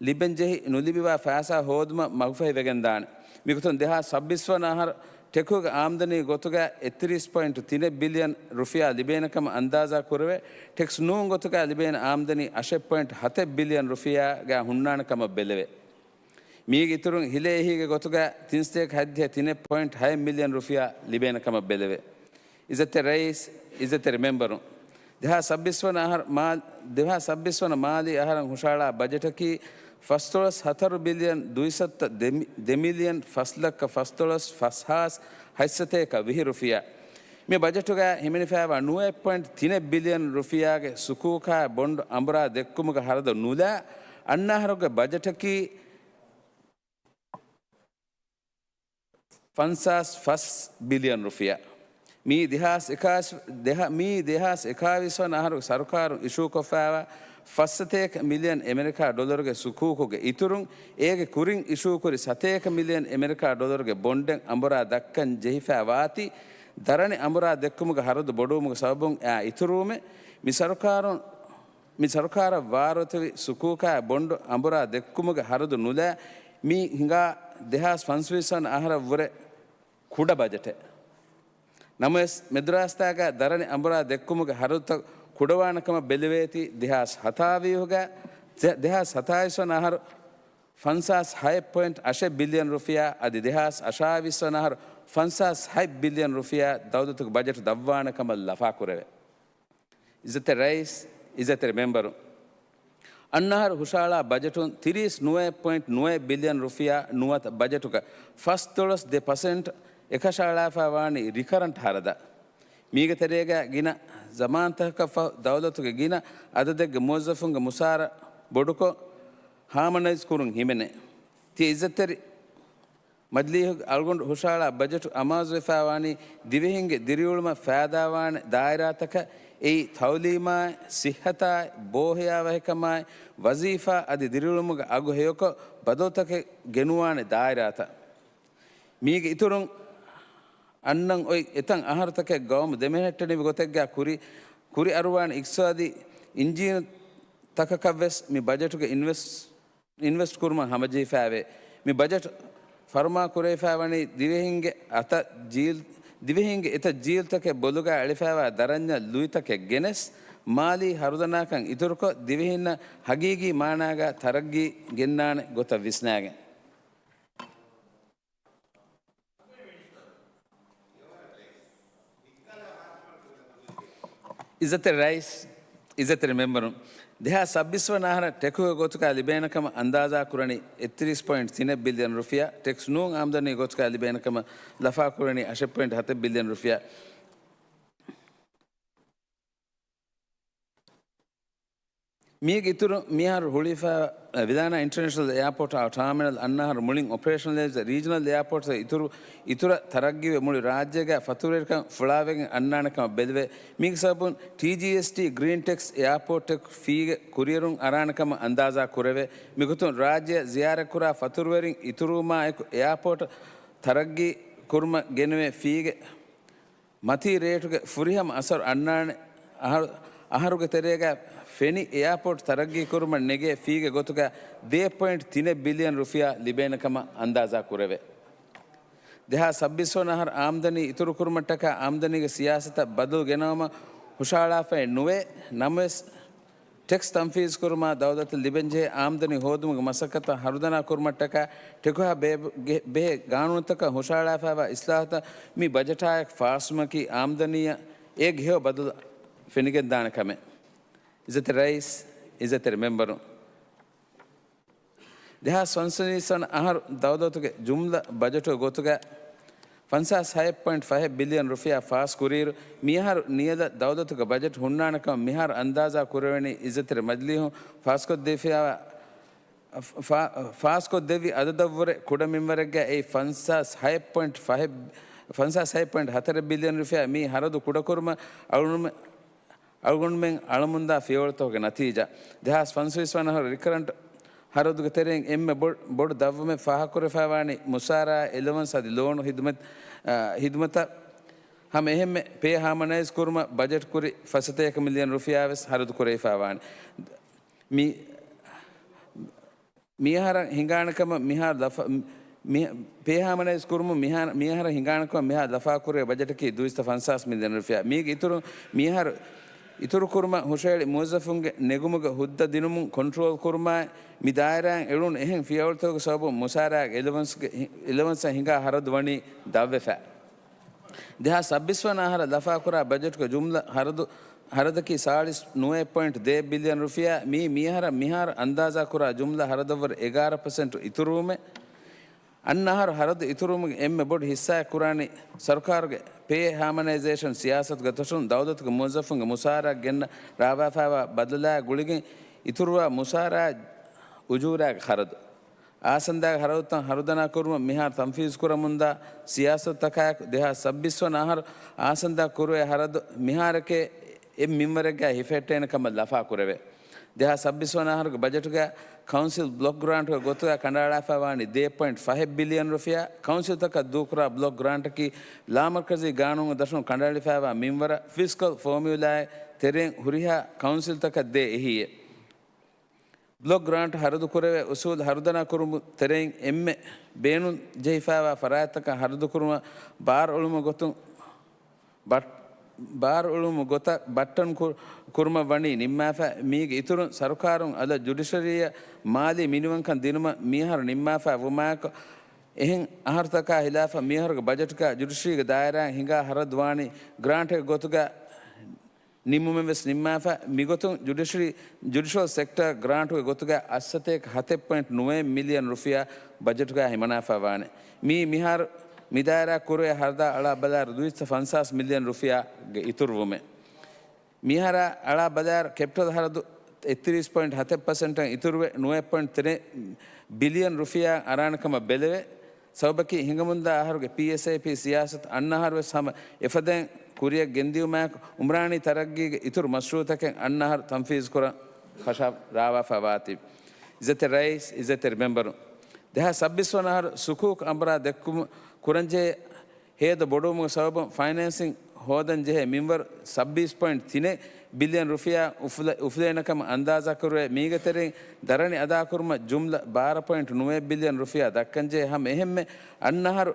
ލިބެންޖެހި ނުލިބިވާ ފައިސާ ހޯދުމަށް މަގުފަހިވެގެންދާނެ. މިގޮތުން ދެހާސް ސައްބީސް ވަނަ އަހަރު ޓެކުގެ އާމްދަނީ ގޮތުގަ އެއްތިރީސް ޕޮއިންޓު ތިނެއް ބިލިއަން ރުފިޔާ ލިބޭނެ ކަމަށް އަންދާޒާ ކުރެވޭ. ޓެކްސް ނޫން ގޮތުގަ ލިބޭނެ އާމްދަނީ އަށެއް ޕޮއިންޓު ހަތެއް ބިލިއަން ރުފިޔާގަ ހުންނާނެ ކަމަށް ބެލެވޭ. މީގެ އިތުރުން ހިލޭ އެހީގެ ގޮތުގަ ތިންސަތޭކަ ހަތްދިހަ ތިނެއް ޕޮއިންޓު ހައެއް މިލިއަން ރުފިޔާ ލިބޭނެ ކަމަށް ބެލެވޭ. އިއްޒަތްތެރި ރައީސް، އިއްޒަތްތެރި މެމްބަރުން، ދެހާސް ސައްބީސް ވަނަ އަހަރު މާ-، ދެހާސް ސައްބީސް ވަނަ މާލީ އަހަރަށް ހުށަހަޅާ ބަޖެޓަކީ ފަސްދޮޅަސް ހަތަރު ބިލިއަން ދުއިސައްތަ ދެ މި-، ދެ މިލިއަން ފަސް ލައްކަ ފަސްދޮޅަސް ފަސް ހާސް ހަތްސަތޭކަ ވިހި ރުފިޔާ. މި ބަޖެޓުގައި ހިމެނިފައިވާ ނުވައެއް ޕޮއިންޓް ތިނެއް ބިލިއަން ރުފިޔާގެ ސުކޫކާ ބޮންޑް އަނބުރާ ދެއްކުމުގެ ހަރަދު ނުލާ، އަންނަ އަހަރުގެ ބަޖެޓަކީ ފަންސާސް ފަސް ބިލިއަން ރުފިޔާ. މީ ދެހާސް އެކާވީސް، ދެހަ-، މީ ދެހާސް އެކާވީސް ވަނަ އަހަރުގެ ސަރުކާރުން އިޝޫކޮށްފައިވާ ފަސް ސަތޭކަ މިލިއަން އެމެރިކާ ޑޮލަރުގެ ސުކޫކުގެ އިތުރުން، އޭގެ ކުރިން އިޝޫކުރި ސަތޭކަ މިލިއަން އެމެރިކާ ޑޮލަރުގެ ބޮންޑެއް އަނބުރާ ދައްކަން ޖެހިފައި ވާތީ، ދަރަނި އަނބުރާ ދެއްކުމުގެ ހަރަދު ބޮޑުވުމުގެ ސަބަބުން އައި އިތުރުވުމެއް. މި ސަރުކާރުން، މި ސަރުކާރަށް ވާރުތުވި ސުކޫކާ ބޮންޑު އަނބުރާ ދެއްކުމުގެ ހަރަދު ނުލާ، މި ހިނގާ ދެހާސް ފަންސަވީސް ވަނަ އަހަރަށްވުރެ ކުޑަ ބަޖެޓެއް. ނަމަވެސް، މެދުރާސްތާގަ ދަރަނި އަނބުރާ ދެއްކުމުގެ ހަރަދުތައް ކުޑަވާނެ ކަމަށް ބެލެވޭތީ، ދެހާސް ހަތާވީހުގަ، ދެ-، ދެހާސް ހަތާވީސް ވަނަ އަހަރު ފަންސާސް ހައެއް ޕޮއިންޓް އަށެއް ބިލިއަން ރުފިޔާ އަދި ދެހާސް އަށާވީސް ވަނަ އަހަރު ފަންސާސް ހައެއް ބިލިއަން ރުފިޔާ ދައުލަތުގެ ބަޖެޓު ދަށްވާނެ ކަމަށް ލަފާކުރެވޭ. އިއްޒަތްތެރި ރައީސް، އިއްޒަތްތެރި މެމްބަރު، އަންނަ އަހަރު ހުށައަޅާ ބަޖެޓުން ތިރީސް ނުވައެއް ޕޮއިންޓް ނުވައެއް ބިލިއަން ރުފިޔާ ނުވަތަ ބަޖެޓުގަ ފަސްދޮޅަސް ދެ ޕަސެންޓް އެކަށައަޅާފައި ވާނީ ރިކަރަންޓް ހަރަދަށް. މީގެ ތެރޭގަ ގިނަ ޒަމާންތަކަކަށްފަހު ދައުލަތުގެ ގިނަ އަދަދެއްގެ މުވައްޒަފުންގެ މުސާރަ ބޮޑުކޮށް، ހާމަނައިޒް ކުރުން ހިމެނޭ. ތިޔަ އިއްޒަތްތެރި މަޖިލީހުގެ އަޅުގަނޑު ހުށައަޅާ ބަޖެޓު އަމާޒުވެފައިވާނީ ދިވެހިންގެ ދިރިއުޅުމަށް ފައިދާވާނެ ދާއިރާތަކަށް، އެއީ ތައުލީމާއި، ސިއްހަތާއި، ބޯހެޔާވަހިކަމާއި، ވަޒީފާ އަދި ދިރިއުޅުމުގެ އަގު ހެޔޮކޮށް ބަދަލުތަކެއް ގެނުވާނެ ދާއިރާތައް. މީގެ އިތުރުން އަންނަން އޮތް އެތައް އަހަރުތަކެއް ގައުމު ދެމެހެއްޓެނިވި ގޮތެއްގަ ކުރި، ކުރިއަރުވާނެ އިޤްތިޞާދީ އިންޖީނުތަކަކަށްވެސް މި ބަޖެޓުގެ އިންވެސް އިންވެސްޓް ކުރުމަށް ހަމަޖެހިފައިވޭ. މި ބަޖެޓް ފަރުމާ ކުރެވިފައިވަނީ ދިވެހިންގެ އަތަށް ޖީލް، ދިވެހިންގެ އެތައް ޖީލްތަކެއް ބޮލުގަ އެޅިފައިވާ ދަރަންޏަށް ލުއިތަކެއް ގެނެސް، މާލީ ހަރުދަނާކަން އިތުރުކޮށް، ދިވެހިންނަށް ހަގީގީ މާނާގަ ތަރައްގީ ގެންނާނެ ގޮތަށް ވިސްނާގެން. އިއްޒަތްތެރި ރައީސް، އިއްޒަތްތެރި މެމްބަރުން، ދެހާސް ސައްބީސް ވަނަ އަހަރަށް ޓެކުގެ ގޮތުގަ ލިބޭނެ ކަމަށް އަންދާޒާ ކުރަނީ އެއްތިރީސް ޕޮއިންޓް ތިނެއް ބިލިއަން ރުފިޔާ، ޓެކްސް ނޫން އާމްދަނީ ގޮތުގަ ލިބޭނެ ކަމަށް ލަފާ ކުރަނީ އަށެއް ޕޮއިންޓް ހަތެއް ބިލިއަން ރުފިޔާ. މީގެ އިތުރުން، މިއަހަރު ހުޅުވިފައި ވިލާނާ އިންޓަރނޭޝަނަލް އެއާޕޯޓާ ޓާމިނަލް އަންނަ އަހަރު މުޅިން އޮޕަރޭޝަނަލައިޒް ރީޖަނަލް އެއާޕޯޓްސް އިތުރު، އިތުރަށް ތަރައްގީވެ މުޅި ރާއްޖޭގަ ފަތުރުވެރިކަން ފުޅާވެގެން އަންނާނެ ކަމަށް ބެލެވޭ. މީގެ ސަބަބުން ޓީޖީއެސްޓީ ގްރީން ޓެކްސް އެއާޕޯޓް ފީގެ ކުރިއެރުން އަރާނެ ކަމަށް އަންދާޒާ ކުރެވޭ. މިގޮތުން ރާއްޖެއަށް ޒިޔާރަތްކުރާ ފަތުރުވެރިން އިތުރުވުމާއެކު އެއާޕޯޓް ތަރައްގީ ކުރުމަށް ގެނެވޭ ފީގެ މަތީ ރޭޓުގެ ފުރިހަމަ އަސަރު އަންނާނެ. އަހަރު، އަހަރުގެ ތެރޭގަ ފެނި އެއާޕޯޓް ތަރައްގީ ކުރުމަށް ނެގޭ ފީގެ ގޮތުގަ ދޭއް ޕޮއިންޓް ތިނެއް ބިލިއަން ރުފިޔާ ލިބޭނެ ކަމަށް އަންދާޒާ ކުރެވޭ. ދެހާސް ސައްބީސް ވަނަ އަހަރު އާމްދަނީ އިތުރު ކުރުމަށްޓަކާ އާމްދަނީގެ ސިޔާސަތަށް ބަދަލު ގެނައުމަށް ހުށަހަޅާފައެއް ނުވޭ. ނަމަވެސް، ޓެކްސް ތަންފީޒު ކުރުމާ ދައުލަތަށް ލިބެންޖެހޭ އާމްދަނީ ހޯދުމުގެ މަސައްކަތަށް ހަރުދަނާ ކުރުމަށްޓަކާ ޓެކުހާ ބޭ-، ގެ-، ބެހޭ ގާނޫނުތަކަށް ހުށަހަޅާފައިވާ އިސްލާހުތައް މި ބަޖެޓާއެކު ފާސްވުމަކީ އާމްދަނީއަށް އޭގެ ހެޔޮ ބަދަލު ފެނިގެންދާނެ ކަމެއް. އިއްޒަތްތެރި ރައީސް، އިއްޒަތްތެރި މެމްބަރުން. ދެހާސް ފަންސަވީސް ވަނަ އަހަރު ދައުލަތުގެ ޖުމްލަ ބަޖެޓުގެ ގޮތުގަ ފަންސާސް ހައެއް ޕޮއިންޓް ފަހެއް ބިލިއަން ރުފިޔާ ފާސް ކުރިއިރު، މިއަހަރު ނިޔަލަށް ދައުލަތުގެ ބަޖެޓް ހުންނާނެ ކަމަށް މިހާރު އަންދާޒާ ކުރެވެނީ އިއްޒަތްތެރި މަޖިލީހުން ފާސްކޮށްދީފައިވާ، ފާ-، ފާސްކޮށްދެއްވި އަދަދަށްވުރެ ކުޑަ މިންވަރެއްގަ އެއީ ފަންސާސް ހައެއް ޕޮއިންޓް ފަހެއް، ފަންސާސް ހައެއް ޕޮއިންޓް ހަތަރެއް ބިލިއަން ރުފިޔާ. މީ ހަރަދު ކުޑަކުރުމަށް އަޅުގަނޑުމެ-، އަޅުގަނޑުމެން އަޅަމުންދާ ފިޔަވަޅުތަކުގެ ނަތީޖާ. ދެހާސް ފަންސަވީސް ވަނަ އަހަރު ރިކަރަންޓް ހަރަދުގެ ތެރެއިން އެންމެ ބޮ-، ބޮޑު ދަށްވުމެއް ފާހަގަކުރެފައިވާނީ މުސާރަ، އެލަވަންސް އަދި ލޯނު ހިދުމަތް، އާ، ހިދުމަތަށް ހަމަ އެހެންމެ ޕޭ ހާމަނައިޒް ކުރުމަށް ބަޖެޓް ކުރި ފަސް ސަތޭކަ މިލިއަން ރުފިޔާ ވެސް ހަރަދު ކުރެވިފައިވާނެ. މި-، މިއަހަރަށް ހިނގާނެ ކަމަށް މިހާރު ލަފާ-، މި-، ޕޭ ހާމަނައިޒް ކުރުމުން މިހާ-، މިއަހަރަށް ހިނގާނެ ކަމަށް މިހާރު ލަފާކުރެވޭ ބަޖެޓަކީ ދުއިސައްތަ ފަންސާސް މިލިއަން ރުފިޔާ. މީގެ އިތުރުން މިއަހަރު އިތުރު ކުރުމަށް ހުށަހެޅި މުވައްޒަފުންގެ ނެގުމުގެ ހުއްދަ ދިނުމުން ކޮންޓްރޯލް ކުރުމާއި، މި ދާއިރާއިން އެޅުނު އެހެން ފިޔަވަޅުތަކުގެ ސަބަބުން މުސާރައިގެ އެލަވަންސްގެ ހި-، އެލަވަންސަށް ހިނގާ ހަރަދު ވަނީ ދަށްވެފަ. ދެހާސް ސައްބީސް ވަނަ އަހަރަށް ލަފާކުރާ ބަޖެޓުގެ ޖުމްލަ ހަރަދު، ހަރަދަކީ ސާޅީސް ނުވައެއް ޕޮއިންޓް ދޭއް ބިލިއަން ރުފިޔާ. މީ މިއަހަރަށް މިހާރު އަންދާޒާކުރާ ޖުމްލަ ހަރަދަށްވުރެ އެގާރަ ޕަސެންޓު އިތުރުވުމެއް. އަންނަ އަހަރު ހަރަދު އިތުރުވުމުގެ އެންމެ ބޮޑު ހިއްސާއެއް ކުރާނީ ސަރުކާރުގެ ޕޭ ހާމަނައިޒޭޝަން ސިޔާސަތުގެ ދޮށުން ދައުލަތުގެ މުވައްޒަފުންގެ މުސާރައަށް ގެންނަ ރާވާފާވާ ބަދަލާ ގުޅިގެން އިތުރުވާ މުސާރައާ އުޖޫރާގެ ޚަރަދު. އާސަންދާގެ ހަރަދުތައް ހަރުދަނާ ކުރުމަށް މިހާރު ތަންފީޒު ކުރަމުންދާ ސިޔާސަތުތަކާއެކު، ދެހާސް ސައްބީސް ވަނަ އަހަރު އާސަންދާ ކުރުވޭ ހަރަދު މިހާރަކޭ އެއް މިންވަރެއްގައި ހިފެހެއްޓޭނެ ކަމަށް ލަފާ ކުރެވޭ. ދެހާސް ސައްބީސް ވަނަ އަހަރުގެ ބަޖެޓުގައި ކައުންސިލް ބްލޮކް ގްރާންޓުގެ ގޮތުގައި ކަނޑައަޅާފައި ވާނީ ދޭއް ޕޮއިންޓް ފަހެއް ބިލިއަން ރުފިޔާ. ކައުންސިލްތަކަށް ދޫކުރާ ބްލޮކް ގްރާންޓަކީ ލާމަރުކަޒީ ގާނޫނުގެ ދަށުން ކަނޑައެޅިފައިވާ މިންވަރަށް ފިސްކަލް ފޯމިއުލާއެއް ތެރެއިން ހުރިހާ ކައުންސިލްތަކަށް ދޭ އެހީއެއް. ބްލޮކް ގްރާންޓް ހަރަދު ކުރެވޭ އުސޫލު ހަރުދަނާ ކުރުމުގެ ތެރެއިން އެންމެ ބޭނުން ޖެހިފައިވާ ފަރާތްތަކަށް ހަރަދު ކުރުމަށް ބާރު އުޅުމުގެ ގޮތުން ބަ-، ބާރު އުޅުމުގެ ގޮތަށް ބައްޓަން ކު-، ކުރުމަށް ވަނީ ނިންމާފަ. މީގެ އިތުރުން ސަރުކާރުން އަލަށް ޖުޑިޝަރީއަށް މާލީ މިނިވަންކަން ދިނުމަށް މިއަހަރު ނިންމާފައި ވުމާއެކު، އެހެން އަހަރުތަކާ ހިލާފަށް މިއަހަރުގެ ބަޖެޓުގައި ޖުޑިޝަރީގެ ދާއިރާއިން ހިނގާ ހަރަދު ވާނީ ގްރާންޓެއްގެ ގޮތުގައި ނިންމުމެއް ވެސް ނިންމާފަ. މިގޮތުން ޖުޑިޝަރީ، ޖުޑިޝަލް ސެކްޓަރ ގްރާންޓުގެ ގޮތުގައި އަށް ސަތޭކަ ހަތެއް ޕޮއިންޓް ނުވައެއް މިލިއަން ރުފިޔާ ބަޖެޓުގައި ހިމަނާފަ ވާނެ. މީ މިހާރު މިދާއިރާ ކުރެވޭ ހަރަދާ އަޅާ ބަލާއިރު ދުއިސައްތަ ފަންސާސް މިލިއަން ރުފިޔާގެ އިތުރުވުމެއް. މިހާރާ އަޅާ ބަލާއިރު ކެޕިޓަލް ހަރަދު އެއްތިރީސް ޕޮއިންޓް ހަތެއް ޕަސެންޓަށް އިތުރުވެ، ނުވައެއް ޕޮއިންޓް ތިނެއް ބިލިއަން ރުފިޔާ އަރާނެ ކަމަށް ބެލެވޭ. ސަބަބަކީ ހިނގަމުންދާ އަހަރުގެ ޕީއެސްއޭޕީ ސިޔާސަތު އަންނަ އަހަރު ވެސް ހަމަ އެފަދައިން ކުރިއަށް ގެންދިޔުމާއެކު، އުމްރާނީ ތަރައްގީގެ އިތުރު މަޝްރޫއުތަކެއް އަންނަ އަހަރު ތަންފީޒު ކުރަން ފަށާ ރާވާފަ ވާތީ. އިއްޒަތްތެރި ރައީސް، އިއްޒަތްތެރި މެމްބަރުން، ދެހާސް ސައްބީސް ވަނަ އަހަރު ސުކޫކް އަނބުރާ ދެއްކުމު ކުރަންޖެހޭ ހޭދަ ބޮޑުވުމުގެ ސަބަބުން ފައިނޭންސިން ހޯދަން ޖެހޭ މިންވަރު ސައްބީސް ޕޮއިންޓް ތިނެއް ބިލިއަން ރުފިޔާ އުފުލެ-، އުފުލޭނެ ކަމަށް އަންދާޒާކުރެވޭ. މީގެ ތެރެއިން ދަރަނި އަދާކުރުމަށް ޖުމްލަ ބާރަ ޕޮއިންޓް ނުވައެއް ބިލިއަން ރުފިޔާ ދައްކަންޖެހޭ. ހަމަ އެހެންމެ އަންނަ އަހަރު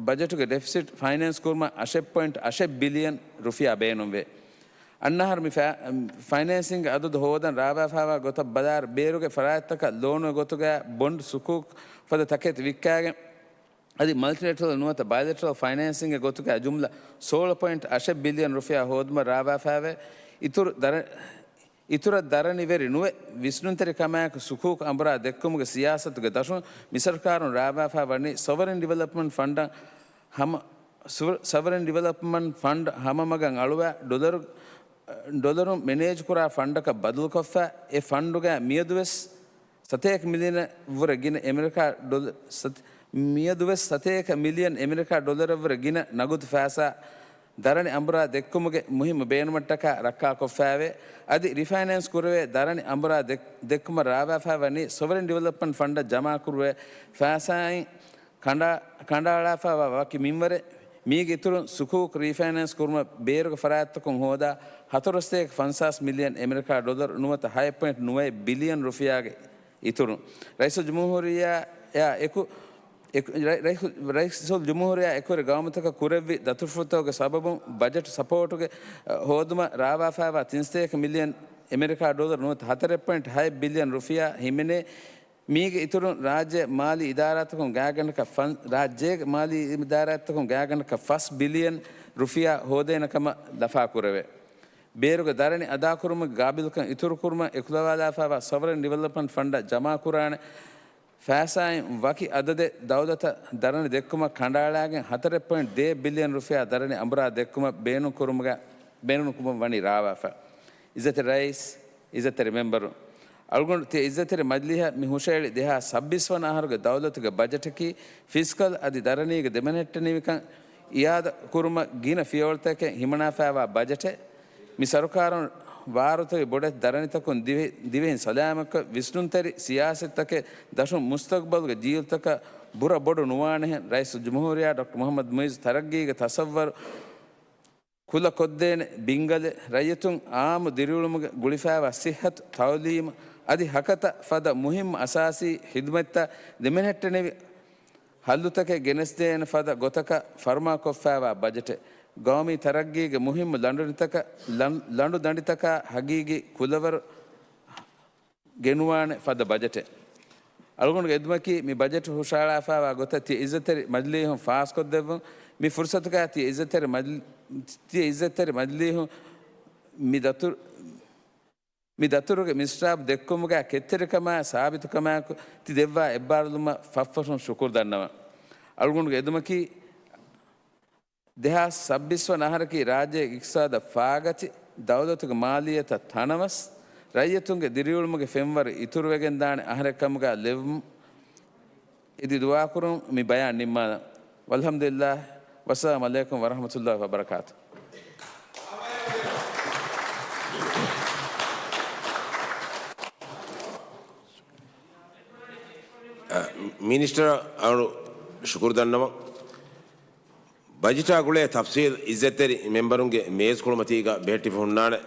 ބަޖެޓުގެ ޑެފިސިޓް ފައިނޭންސް ކުރުމަށް އަށެއް ޕޮއިންޓް އަށެއް ބިލިއަން ރުފިޔާ ބޭނުންވޭ. އަންނަ އަހަރު މި ފަ-، ފައިނޭންސިންގ އަދަދު ހޯދަން ރާވާފައިވާ ގޮތަށް ބަލާއިރު، ބޭރުގެ ފަރާތްތަކަށް ލޯނުގެ ގޮތުގައި ބޮންޑް ސުކޫކް ފަދަ ތަކެތި ވިއްކާގެން، އަދި މަލްޓިލެޓަރަލް ނުވަތަ ބައިލެޓަރަލް ފައިނޭންސިންގ ގޮތުގައި ޖުމްލަ ސޯޅަ ޕޮއިންޓް އަށެއް ބިލިއަން ރުފިޔާ ހޯދުމަށް ރާވާފައިވޭ. އިތުރު ދަރަ-، އިތުރަށް ދަރަނިވެރި ނުވެ، ވިސްނުންތެރި ކަމާއެކު ސުކޫކް އަނބުރާ ދެއްކުމުގެ ސިޔާސަތުގެ ދަށުން މި ސަރުކާރުން ރާވާފައި ވަނީ ސޮވަރިން ޑިވެލޮޕްމަންޓް ފަންޑަށް ހަމަ، ސުވަ-، ސޮވަރިން ޑިވެލޮޕްމަންޓް ފަންޑް ހަމަ މަގަށް އަޅުވާ ޑޮލަރު، ޑޮލަރުން މެނޭޖް ކުރާ ފަންޑަކަށް ބަދަލުކޮށްފަ، އެ ފަންޑުގައި މިއަދުވެސް ސަތޭކަ މިލިއަނަށް ވުރެ ގިނަ އެމެރިކާ ޑޮލަ-، ސަތ-، މިއަދުވެސް ސަތޭކަ މިލިއަން އެމެރިކާ ޑޮލަރަށްވުރެ ގިނަ ނަގުދު ފައިސާ ދަރަނި އަނބުރާ ދެއްކުމުގެ މުހިއްމު ބޭނުމަށްޓަކާ ރައްކާކޮށްފައިވޭ. އަދި ރިފައިނޭންސް ކުރެވޭ ދަރަނި އަނބުރާ ދެއް-، ދެއްކުމަށް ރާވާފައިވަނީ ސޮވަރިން ޑިވެލޮޕްމަންޓް ފަންޑަށް ޖަމާކުރުވޭ ފައިސާއިން ކަނޑާ-، ކަނޑައަޅާފައިވާ ވަކި މިންވަރެއް. މީގެ އިތުރުން ސުކޫކް ރީފައިނޭންސް ކުރުމަށް ބޭރުގެ ފަރާތްތަކުން ހޯދާ ހަތަރުސަތޭކަ ފަންސާސް މިލިއަން އެމެރިކާ ޑޮލަރު ނުވަތަ ހަތް ޕޮއިންޓް ނުވައެއް ބިލިއަން ރުފިޔާގެ އިތުރުން. ރައީސުލްޖުމްހޫރިއްޔާއާ އެކު، އެކު، ރަ-، ރައީސު-، ރައީސުލްޖުމްހޫރިއްޔާ އެކުވެރި ގައުމުތަކަށް ކުރެއްވި ދަތުރުފުރުތަކުގެ ސަބަބުން ބަޖެޓް ސަޕޯޓުގެ، އަ، ހޯދުމަށް ރާވާފައިވާ ތިންސަތޭކަ މިލިއަން އެމެރިކާ ޑޮލަރު ނުވަތަ ހަތަރެއް ޕޮއިންޓް ހަތް ބިލިއަން ރުފިޔާ ހިމެނޭ. މީގެ އިތުރުން ރާއްޖެ މާލީ އިދާރާތަކުން ގާތްގަނޑަކަށް ފަން-، ރާއްޖޭގެ މާލީ އިދާރާތަކުން ގާތްގަނޑަކަށް ފަސް ބިލިއަން ރުފިޔާ ހޯދޭނެ ކަމަށް ލަފާކުރެވޭ. ބޭރުގެ ދަރަނި އަދާކުރުމުގެ ގާބިލްކަން އިތުރުކުރުމަށް އެކުލަވާލާފައިވާ ސޮވަރިން ޑިވެލޮޕްމަންޓް ފަންޑަށް ޖަމާކުރާނެ ފައިސާއިން ވަކި އަދަދެއް ދައުލަތަށް ދަރަނި ދެއްކުމަށް ކަނޑައަޅާގެން ހަތަރެއް ޕޮއިންޓް ދޭއް ބިލިއަން ރުފިޔާ ދަރަނި އަނބުރާ ދެއްކުމަށް ބޭނުން ކުރުމުގަ-، ބޭނުން ކުރުމަށް ވަނީ ރާވާފަ. އިއްޒަތްތެރި ރައީސް، އިއްޒަތްތެރި މެމްބަރު، އަޅުގަނޑު ތިޔަ އިއްޒަތްތެރި މަޖިލީހަށް މި ހުށައެޅި ދެހާސް ސައްބީސް ވަނަ އަހަރުގެ ދައުލަތުގެ ބަޖެޓަކީ ފިސްކަލް އަދި ދަރަނީގެ ދެމެންހެއްޓެނިވިކަން އިއާދަ ކުރުމަށް ގިނަ ފިޔަވަޅުތަކެއް ހިމަނާފައިވާ ބަޖެޓެއް. މި ސަރުކާރުން ވާރުތަވި ބޮޑެތި ދަރަނިތަކުން ދިވެ-، ދިވެހިން ސަލާމަތްކޮށް، ވިސްނުންތެރި ސިޔާސަތުތަކެއް ދަށުން މުސްތަގުބަލުގެ ޖީލުތަކަށް ބުރަ ބޮޑު ނުވާނެހެން ރައީސުލްޖުމްހޫރިއްޔާ ޑޮކްޓަރ މުޙައްމަދު މުޢިއްޒު ތަރައްގީގެ ތަޞައްވަރު ކުލަ ކޮށްދޭނެ ބިންގަލެއް، ރައްޔިތުން އާއްމު ދިރިއުޅުމުގެ ގުޅިފައިވާ ސިއްހަތު، ތައުލީމު އަދި ހަކަތަ ފަދަ މުހިއްމު އަސާސީ ޚިދުމަތްތައް ދެމެންހެއްޓެނިވި ހައްލުތަކެއް ގެނެސްދޭނެ ފަދަ ގޮތަކަށް ފަރުމާކޮށްފައިވާ ބަޖެޓެއް. ގައުމީ ތަރައްގީގެ މުހިއްމު ލަނޑުދަނޑިތަކަށް، ލަން-، ލަނޑުދަނޑިތަކާ ހަގީގީ ކުލަވަރު ގެނުވާނެ ފަދަ ބަޖެޓެއް. އަޅުގަނޑުގެ އެދުމަކީ، މި ބަޖެޓު ހުށަހަޅާފައިވާ ގޮތަށް ތިޔަ އިއްޒަތްތެރި މަޖިލީހުން ފާސްކޮށްދެއްވުން. މި ފުރުސަތުގައި ތިޔަ އިއްޒަތްތެރި މަޖި-، ތިޔަ އިއްޒަތްތެރި މަޖިލީހުން މި ދަތުރު-، މި ދަތުރުގެ މިސްރާބު ދެއްކުމުގައި ކެތްތެރިކަމާއި ސާބިތުކަމާއެކު ތި ދެއްވާ އެއްބާރުލުމަށް ފަށްފަށުން ޝުކުރު ދަންނަވަން. އަޅުގަނޑުގެ އެދުމަކީ، ދެހާސް ސައްބީސް ވަނަ އަހަރަކީ ރާއްޖޭގެ އިޤްތިޞާދަށް ފާގަތި، ދައުލަތުގެ މާލިއްޔަތަށް ތަނަވަސް، ރައްޔިތުންގެ ދިރިއުޅުމުގެ ފެންވަރު އިތުރުވެގެންދާނެ އަހަރެއް ކަމުގައި ލެއްވުން އިދި ދުޢާކުރުން މި ބަޔާން ނިންމާލަން. ވަލްޙަމްދުލިއްލާހް. ވައްސަލާމް ޢަލައިކުމް ވަރަޙްމަތުﷲ ވަބަރަކާތު. މިނިސްޓަރ އަޅު ޝުކުރު ދަންނަވަން. ބަޖެޓާ ގުޅޭ ތަފްސީލް އިއްޒަތްތެރި މެމްބަރުންގެ މޭޒުކޮޅުމަތީގަ ބެހެއްޓިފަ ހުންނާނެ.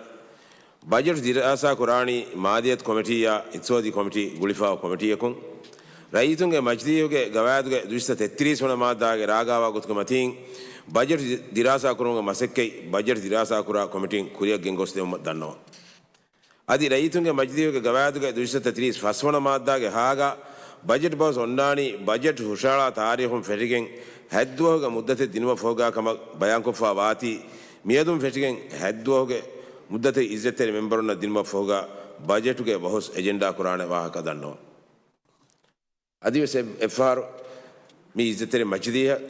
ބަޖެޓް ދިރާސާ ކުރާނީ މާލިއްޔަތު ކޮމިޓީއާ އިޤްތިޞާދީ ކޮމިޓީ ގުޅިފާ ކޮމިޓީއަކުން. ރައްޔިތުންގެ މަޖިލީހުގެ ގަވާއިދުގެ ދުއިސައްތަ ތެއްތިރީސް ވަނަ މާއްދާގެ ރާގާވާ ގޮތުގެ މަތީން ބަޖެޓް ދި-، ދިރާސާ ކުރުމުގެ މަސައްކަތް ބަޖެޓް ދިރާސާ ކުރާ ކޮމިޓީން ކުރިއަށް ގެންގޮސްދެވުމަށް ދަންނަވަން. އަދި ރައްޔިތުންގެ މަޖިލީހުގެ ގަވާއިދުގެ ދުއިސައްތަ ތިރީސް ފަސް ވަނަ މާއްދާގެ ހާގާ ބަޖެޓް ބަހުސް އޮންނާނީ ބަޖެޓް ހުށަހަޅާ ތާރީޚުން ފެށިގެން ހަތްދުވަހުގެ މުއްދަތެއް ދިނުމަށް ފަހުގާ ކަމަށް ބަޔާންކޮށްފާ ވާތީ، މިއަދުން ފެށިގެން ހަތްދުވަހުގެ މުއްދަތެއް އިއްޒަތްތެރި މެމްބަރުންނަށް ދިނުމަށް ފަހުގާ ބަޖެޓުގެ ބަހުސް އެޖެންޑާ ކުރާނެ ވާހަކަ ދަންނަވަން. އަދިވެސް އެ-، އެއްފަހަރު މި އިއްޒަތްތެރި މަޖިލީހަށް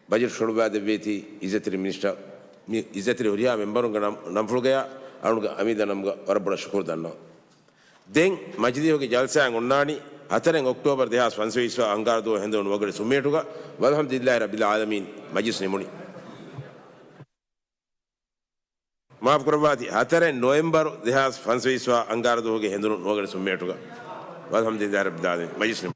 ބަޖެޓް ފޮނުއްވާދެއްވީތީ އިއްޒަތްތެރި މިނިސްޓަރ، މި އިއްޒަތްތެރި ހުރިހާ މެމްބަރުންގެ ނަމް-، ނަންފުޅުގަޔާ އަޅުގަނޑުގެ އަމީދާ ނަމުގަ ވަރަށް ބޮޑަށް ޝުކުރު ދަންނަވަން. ދެން މަޖިލީހުގެ ޖަލްސާއެއް އޮންނާނީ ހަތަރެއް އޮކްޓޯބަރު ދެހާސް ފަންސަވީސް ވާ އަންގާރަ ދުވަހު ހެނދުނު ނުވަގަޑި ސުންމިއެޓުގަ. ވަލްޙަމްދުލިއްލާހި ރައްބިލް ޢާލަމީން. މަޖިލިސް ނިމުނީ. މާފު ކުރައްވާތި، ހަތަރެއް ނޮވެމްބަރު ދެހާސް ފަންސަވީސް ވާ އަންގާރަ ދުވަހުގެ ހެނދުނު ނުވަގަޑި ސުންމިއެޓުގަ. ވަލްޙަމްދުލިއްލާހި ރައްބިލް ޢާލަމީން. މަޖިލިސް